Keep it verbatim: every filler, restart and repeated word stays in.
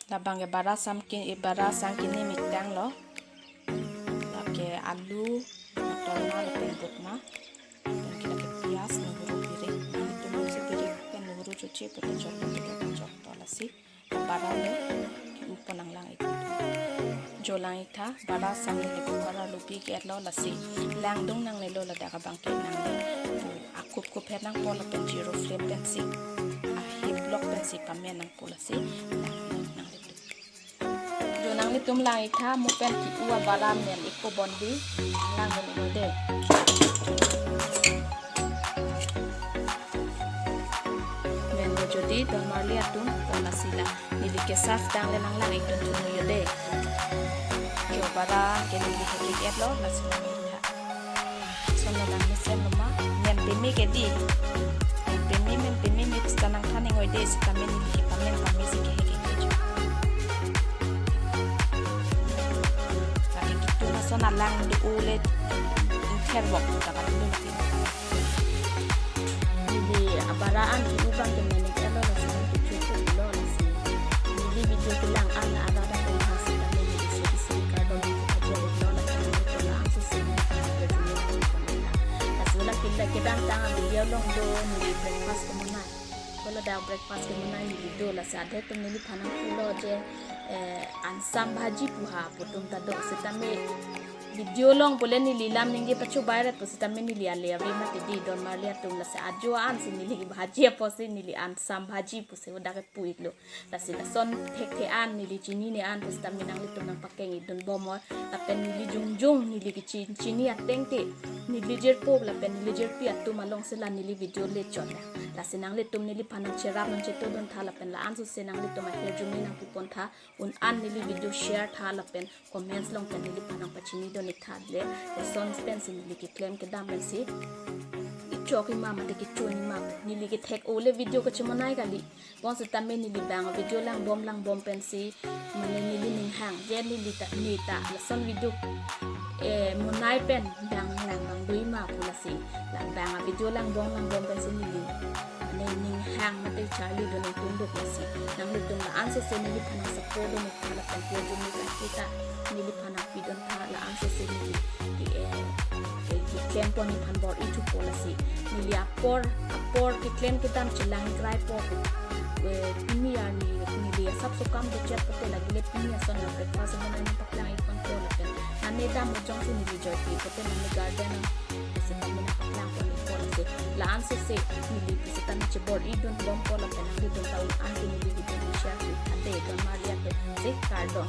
Labang ke bara sam ki, bara sam kini miktang lo. Lake alu, motor ma lapen but ma. Lapen ke lake pias, nuhuru, birik. Nangtum si birik pen nuhuru choche pute chok pute chok to lasi. Bara le ki-upo nanglang ik. Jo lang ik tha, bara sam le kuka ra lubi ke lo lasi. Langdung nangnelo ladak abang ke nang le. Akupkup her nangpo lapen zero flame pensi, ahip lok pensi pamen nangpo lasi. Lang nanglitum. Jo nanglitum lang ik tha, mo pen ki-u abara men ikpo bondi. Lang bondi de. Men lo jodi don marli atum, don lasi la. Neli ke saf tang le nanglang ik dun thuno yo de. Jo bara ke neli hekik et lo, lasi lang ik tha. Lason lo lang mesen lo ma, men peme ke di. Men peme, men peme, me pista nangthan ingoi de, sitame neli ke pamen pame si ke hekik et jo. Lake kitu lason alang do-o le, ingther bok, ta kan lo lake. Neli abara an ki-u abang ke men ik et lo lasi nang kichu lo lasi. Neli video kelang an ada ada pen hasi kami neli segi segi kardom neli kajer lo lasi nang kelang an sesi neli kajer lo. Lasi la kita kedang tang video along do neli breakfast kemonai. Ko ladak breakfast kemonai neli do lasi adhe atum neliphan nangpulo je, eh, ansam bhaji pu ha pu atum ta do sitame video along pule neli lam ningje pachobai rat pu sitame neli ale ave mati di don marli atum lasi ajo an si neli bhaji apotsi neli ansam bhaji pusi hadak ke pu ik lo. Lasi lason thekthe an neli chinine an pu sitame nanglitum nangpakeng ik dun bom o. Lapen neli jongjong neli kechin chini ateng te neli jirpo lapen neli jirpi atum along si la neli video le chot la. Lasi nanglitum neliphan nangcherap nangcheto dun tha lapen la-an sose nanglitum ahirjume nangpupon tha. Un an neli video share tha lapen comments along pen neliphan nangpachini dun ik tha le. Lason pensi neli keklem kedam pensi ichok ima mate kechun ima neli kethek o le video kachemonai kali. Bonsitame neli bang video lang bom lang bom pensi mane neli ning hang je neli ta ne ta lason video, eh, monai pen bang lang bang do ima pu lasi. La bang video lang bom lang bom pensi neli mane ning hang mate charli dun ingtung duk lasi. Nanglitum la-an sose neliphan nangsupport dun ik tha lapen ke jumi ka kita neliphan nangpi dun tha la-an sose neli ke, eh, ke, ke klempon nephan bor-i thupo lasi. Neli apor, apor keklem kedam chelang ik raipo. Eh, pini arni, neli asap sokam do chet pute lagi le pini ason la breakfast monai nangpaklang ik pon po lapen. Nane dam jongsi neli joipi pute nane garden nang sitame nangpaklang pon ik po lasi. La-an sose neli sitame chebor-i dun bom po lapen nanglitum ta un an ke neli video share ik tha de don marli atum si kardom.